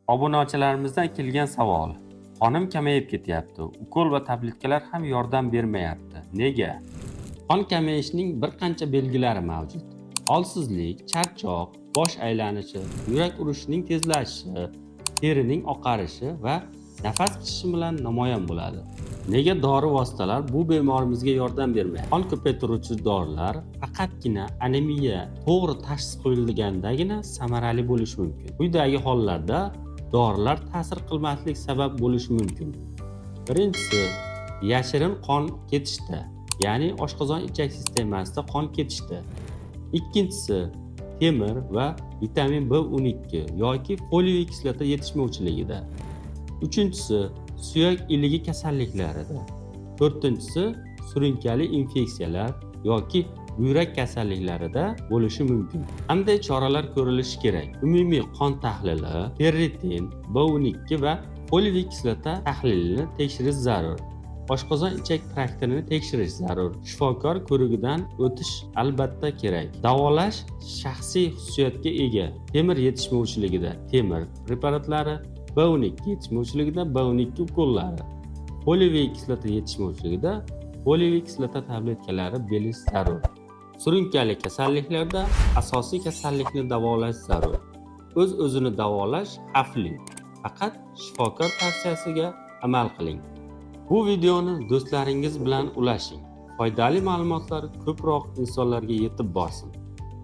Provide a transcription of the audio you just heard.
Obunachilarimizdan kelgan savol: qonim kamayib ketyapti, ukol va tabletkalar ham yordam bermayapti. Nega? Qon kamayishining bir qancha belgilari mavjud: holsizlik, charchoq, bosh aylanishi, yurak urishining tezlashishi, terining oqarishi va nafas qisishi bilan namoyon bo'ladi. Nega dori vositalar bu bemorimizga yordam bermaydi? Qon ko'paytiruvchi dorilar faqatgina anemiya to'g'ri tashxis qo'yilgandagina samarali bo'lishi mumkin. Quyidagi hollarda dorilar ta'sir qilmaslik sabab bo'lishi mumkin. Birinchisi, yashirin qon ketishda, ya'ni oshqozon ichak sistemasida qon ketishda. Ikkinchisi, temir va vitamin B12 yoki foliy kislota yetishmovchiligida. Uchinchisi, suyak iligi kasalliklarida. To'rtinchisi, surunkali infeksiyalar yoki buyrak kasalliklarida bo'lishi mumkin. Qanday choralar ko'rilishi kerak? Umumiy qon tahlili, ferritin, B12 va foliy kislota tahlilini tekshirish zarur. Oshqozon ichak traktini tekshirish zarur. Shifokor ko'rigidan o'tish albatta kerak. Davolash shaxsiy xususiyatga ega. Temir yetishmovchiligida temir preparatlari, B12 yetishmovchiligida B12 ukollari, foliy kislota yetishmovchiligida foliy kislota tabletkalari berish zarur. Surunkali kasalliklarda asosiy kasallikni davolash zarur. O'z o'zini davolash xavfli, faqat shifokor tavsiyasiga amal qiling. Bu videoni do'stlaringiz bilan ulashing, foydali ma'lumotlar ko'proq insonlarga yetib borsin.